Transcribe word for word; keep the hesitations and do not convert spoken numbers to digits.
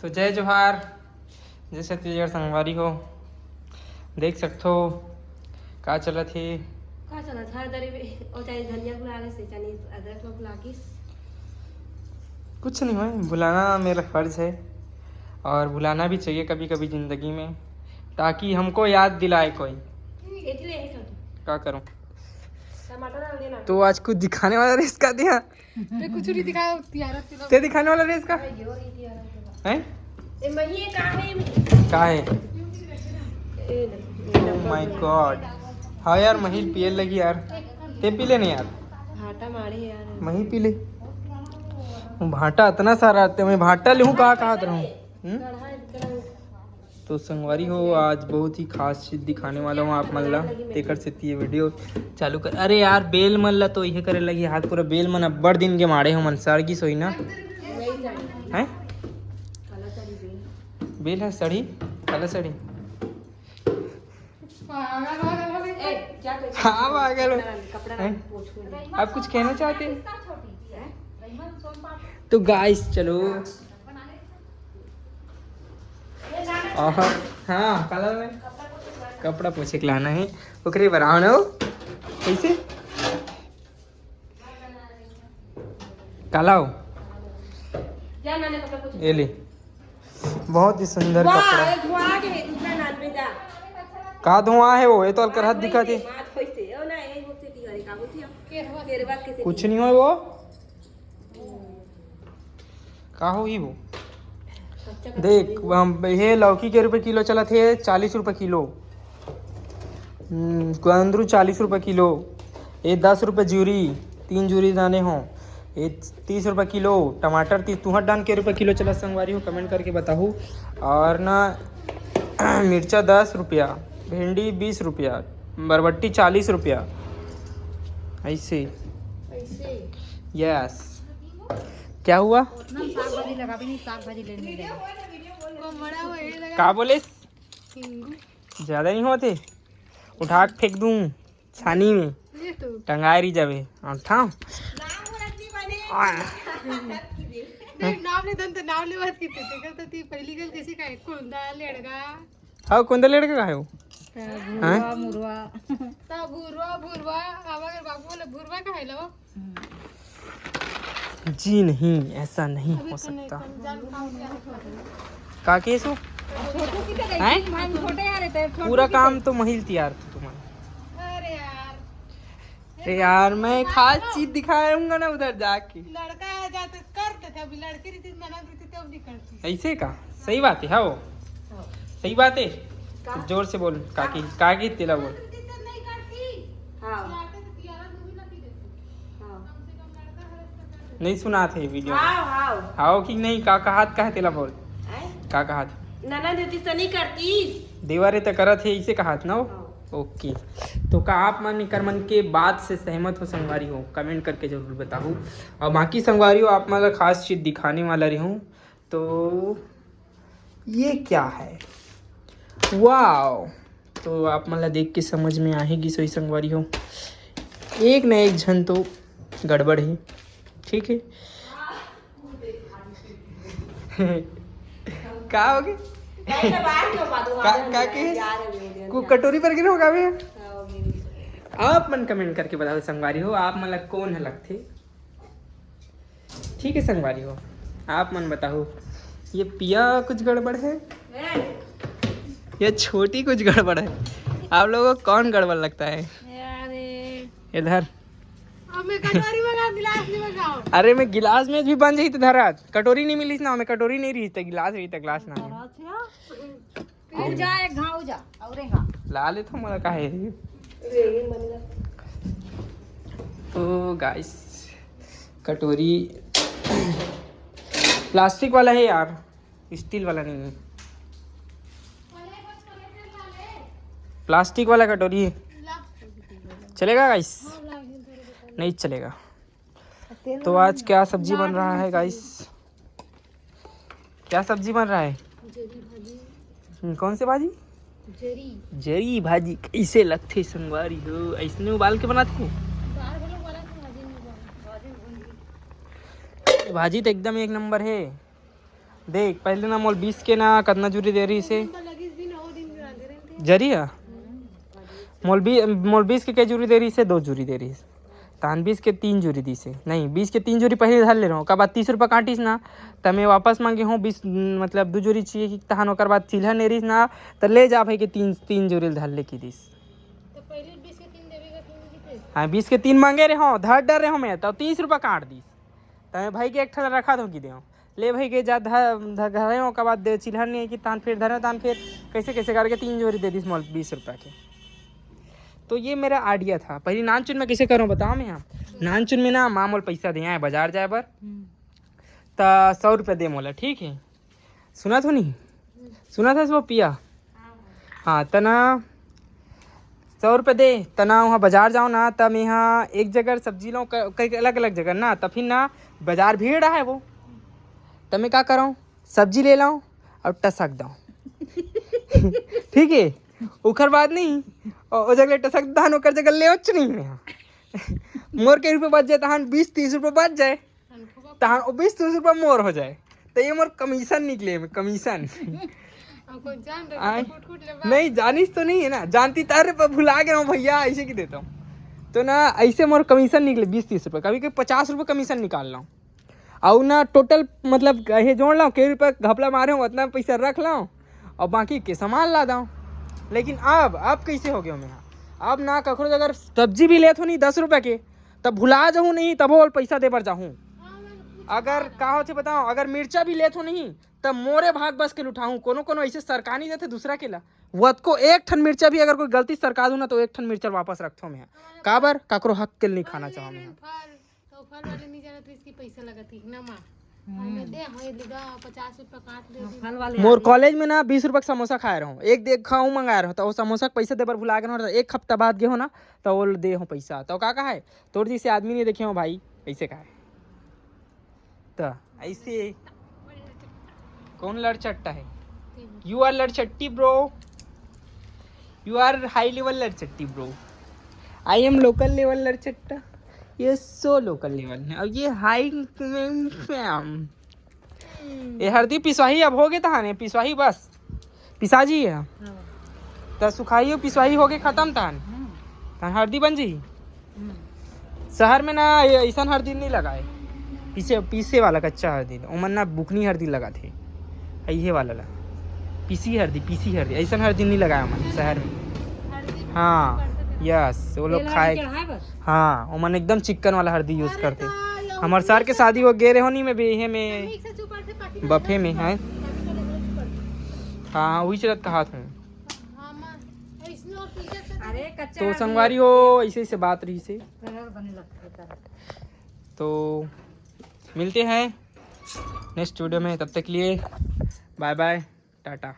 तो जय जोहार, जय छत्तीसगढ़ संगवारी हो। देख सकथो का चलत हे। का चलत? हर दरी में ओ चाहे धनिया भुला गे से, चाहे अदरक ला भुला गिस। कुछ नहीं होय, भुलाना मेरा फर्ज है और भुलाना भी चाहिए कभी-कभी जिंदगी में, ताकि हमको याद दिलाए कोई। एथी ले, एथी ले। का करूं? टमाटर डाल देना। तो आज कुछ दिखाने वाला रहिस का दिया? ते कुछ नहीं दिखाया, तियारा तिला। ते दिखाने वाला रहिस का? अरे, यो, ये तियारा तिला। हैं? ए, मही, ये का है? का है? ए, Oh my God। हाँ यार, मही पिए लगी यार। ते पी ले नहीं यार। भाटा मारे यार। मही पी ले। भाटा इतना सारा आते, मैं भाटा लेहूं का कहत रहूं। हम्म? गढ़ा इतना। तो संगवारी हो, आज बहुत ही खास चीज दिखाने वाला हूँ आप मन ला, तेकर सेती ये वीडियो चालू कर। अरे यार, बेल मन ला तो इहे करे लगी हाथ पूरा। बेल मन अब्बड़ दिन के माड़े हो मन, सड़ गिस होही ना। हैं? बेल है सड़ी, काला सड़ी। हाँ, पागल हो। हैं? आप कुछ कहना चाहते हैं? तो गाइस, चलो। आहा, हाँ, काला में कपड़ा पोछे के लाना है, ओकरे बर आना हो। कैसे? काला हो? ये ले, बहुत ही सुंदर कपड़ा। का धुआं है वो? ये तो अलकर हाथ दिखा थे। कुछ नहीं हो वो। का होही वो? देख, हम, ये लौकी के रुपये किलो चलत हे, चालीस रुपये किलो। हम्म, कुंदरू चालीस रुपये किलो। ये दस रुपये जूरी, तीन जूरी दाने हो। ये तीस रुपये किलो। टमाटर ती-, तुहर डान के रुपये किलो चलत संगवारी हो, कमेंट करके बताहू। और ना, मिर्चा दस रुपया, भिंडी बीस रुपया, बरबट्टी चालीस रुपया। ऐसे। ऐसे। यस। क्या हुआ? उतना साग भाजी लगा भी नहीं, साग भाजी लेने गया। का बोले? ज्यादा नहीं होते, उठा के फेंक दूं छानी में, टंगाए रही जावे। हाँ, ठाव। देख, नाम ले दन तो नाम ले बात की थी, देखा तो ती पहली गल कैसे कहे, कुंदा लेड़गा। हाँ, कुंदा लेड़गा का है वो? हाँ? भुरवा, मुरवा। ता भुरवा, भुरवा, अब अगर बाबू बोले भुरवा का है लो? जी नहीं, ऐसा नहीं हो सकता। का केसु? छोटू की तो हैं? भाई, छोटे यार, तो छोटू पूरा की काम तो तो महिल तैयार थी तुम्हारा। अरे यार। अरे यार, मैं खास चीज दिखाऊंगा ना उधर जाके। लड़का आ जाते करते थे, अभी लड़की रहती, ननद रहती, तब नहीं करती। ऐसे का? सही बात है, हाँ वो। हाँ। सही बात है। का? जोर से बोल, काकी, काकी तेला बोल। हाँ। हाँ। नहीं सुनात हे वीडियो में। हाव, हाव। हाव कि नहीं, का कहात, का हे तेला बोल। आय? का कहात? ननद होती तो नहीं करती। देवर हे त करत हे, इसे कहात ना हो। हाँ। ओके। तो का आप मन एकर मन के बात से सहमत हो संगवारी हो? कमेंट करके जरूर बताहू। और बाकी संगवारी हो, आप मन ला खास चीज दिखाने वाला रहूं। तो ये क्या है? वाओ! तो आप मन ला देख के समझ में आही गिस होही संगवारी हो, एक न एक झन तो गड़बड़ हे, ठीक है। का हो गे? का, का के? कु-, कटोरी पर गिरे हो का बे? आप मन कमेंट करके बताओ संगवारी हो, आप मन ला कौन ह लगथे? ठीक है संगवारी हो, आप मन बताओ, ये पिया कुछ गड़बड़ है या छोटी कुछ गड़बड़ है? आप लोगों को कौन गड़बड़ लगता है? अरे। इधर। अब मैं कटोरी मंगा, गिलास नहीं मंगाओ। अरे मैं गिलास में भी बन जाई तो धरा, कटोरी नहीं मिली ना, मैं कटोरी नहीं रही तो गिलास रही तो गिलास ना। अच्छा। आऊ जा, एक घाव जा, और एक घाव। ला ले तो मोला काहे? ओ गाइस, कटोरी प्लास्टिक वाला है यार, स्टील वाला नहीं है। प्लास्टिक वाला कटोरी है। चलेगा गाइस? नहीं चलेगा। तो आज क्या सब्जी बन रहा है गाइस? क्या सब्जी बन रहा है? जरी भाजी। हम्म, कौन सी भाजी? जरी। जरी भाजी कैसे लगथे संगवारी हो? ऐसने उबाल के बनाथे? भाजी तो एकदम एक नंबर है। देख, पहले ना मोल बीस के ना कतना जूरी दे रहिस हे। जरी हा? मोल बी-, मोल बीस के के जूरी दे रहिस हे? दो जूरी दे रहिस। तहान बीस के तीन जूरी दिस हे। नहीं, बीस के तीन जूरी पहले धर ले रहों, ओकर बाद तीस रुपया काटिस ना, त मैं वापस मांगे हों बीस, मतलब दू जूरी चाहिए कि तहान, ओकर बाद चिल्हर नइ रहिस ना, त ले जा भाई के तीन, तीन जूरी ल धर ले कि दिस। तो पहले बीस के तीन देवे का, तीन की थे। हाँ, बीस के तीन मांगे रहे हों, धर डरे हों मैं, त तीस रुपया काट दिस। त मैं भाई के एक ठन रखा दो कि दें, ले भाई के जा ध-, ध-, धरे हों, ओकर बाद दे चिल्हर नइ हे कि तहान फिर धरे हों, तहान फिर कैसे कैसे करके तीन जूरी दे दिस मोल बीस रुपया के। तो ये मेरा आइडिया था। पहली नानचुन में कैसे करूँ बताओ मैं, हाँ, नानचुन में ना माँ मोल पैसा दे आए बाजार जाए बर, त सौ रुपया दे मोला, ठीक है, सुनत हो नहीं? सुनत हस वो पिया? हाँ, त ना सौ रुपये दे, त ना वहाँ बाजार जाओ ना, त मैं यहाँ एक जगह सब्जी लाऊँ, क-, कई अलग अलग जगह ना, त फिर ना बाजार भीड़ रहा है वो, त मैं का करूँ, सब्जी ले लाऊँ और टसक दऊँ। ठीक है, ओकर बाद नहीं, ओ, ओ जगह टसक दान, ओकर जगह ले नहीं मैं यहाँ। मोर के रुपये बच जाए, तहान बीस तीस रुपये बच जाए, तहान वो बीस तीस रुपया मोर हो जाए, तो ये मोर कमीशन निकले, कमीशन। हमको जान रहे आए? तो कूट कूट ले बात। नहीं, जानिस तो नहीं है ना, जानती तारे पर भुला गया हूँ भैया, ऐसे की देता हूँ। तो ना ऐसे मोर कमीशन निकले बीस तीस रुपये, कभी कभी पचास रुपये कमीशन निकाल लाऊँ। और ना टोटल मतलब ये जोड़ लाऊँ, के रुपये घपला मारे हूँ, उतना पैसा रख लाऊँ और बाकी के सामान ला दाऊँ। लेकिन अब, अब कैसे हो गया मैं, अब ना कखरो अगर सब्जी भी लेत हो नहीं दस रुपये के, तब भुला जाहूँ नहीं, तब वो पैसा दे बर जाहूँ। अगर का होथे बताओ, अगर मिर्चा भी लेत हो नहीं, तब मोरे भाग बस के लुटाहूँ। कोनो कोनो ऐसे सरकारी देथे दूसरा के ला, वो को एक ठन मिर्चा भी अगर कोई गलती सरका दूँ ना, तो एक ठन मिर्चा वापस रखथो मैं। काबर? काकरो हक के नहीं खाना चाहो मैं। फल, तो फल वाले नहीं जानत रहिस कि पैसा लगत ही ना माँ। हम्म। हमें दे, हमें लगा पचास रुपया काट दे हाँ, दी। फल वाले मोर आदमी। कॉलेज में ना बीस रुपया के समोसा खाए रहूँ, एक देख खाऊँ मंगाए रहूँ, तो वो समोसा के पैसा देबर भुला गए हो, तो एक हफ्ता बाद गए हो ना, तो वो दे हो पैसा, तो का कहा है, तोर जैसे आदमी नहीं देखे हो भाई, ऐसे कहा है। तो ऐसे कौन लड़चट्टा है? You are लड़चट्टी bro, you are high level लड़चट्टी bro, I am local level लड़चट्टा, ये so local level है। अब ये हाई ये हरदी पिसवाही अब होगे तहान, ये पिसवाही बस पिसा जी है। हाँ। त सुखाही अउ पिसवाही होगे खत्म तहान। हम्म। तहान हरदी बन जी। हम्म। शहर में ना ये ऐसन हरदी नहीं लगाए, पीसे, पीसे वाला कच्चा हरदी, ओमन ना बुकनी हरदी लगाथे, ये वाला ला पीसी हरदी, पीसी हरदी, ऐसन हरदी नहीं लगाए ओमन शहर में। हरदी हाँ, पड़थे तेरा। यस, वो लोग तेल हरदी खाए। चढ़ाए बस। हाँ, ओमन एकदम चिक्कन वाला हरदी यूज अरे करथे। तो ये हमर उसी सर के से शादी हो गे रहे हो नहीं, मैं भी इहे में ठीक से चुपड़ के पाकिट बफे में है। पाकिट में चुपड़ के। हाँ, वही चलत कहा था। हाँ, माँ, ऐसनो और पीछे से अरे, कच्चा तो आदमी संगवारी हो, ऐसे ऐसे बात रही से। कलर बने लगथे कलर। तो मिलते हैं नेक्स्ट वीडियो में, तब तक के लिए बाय बाय, टाटा।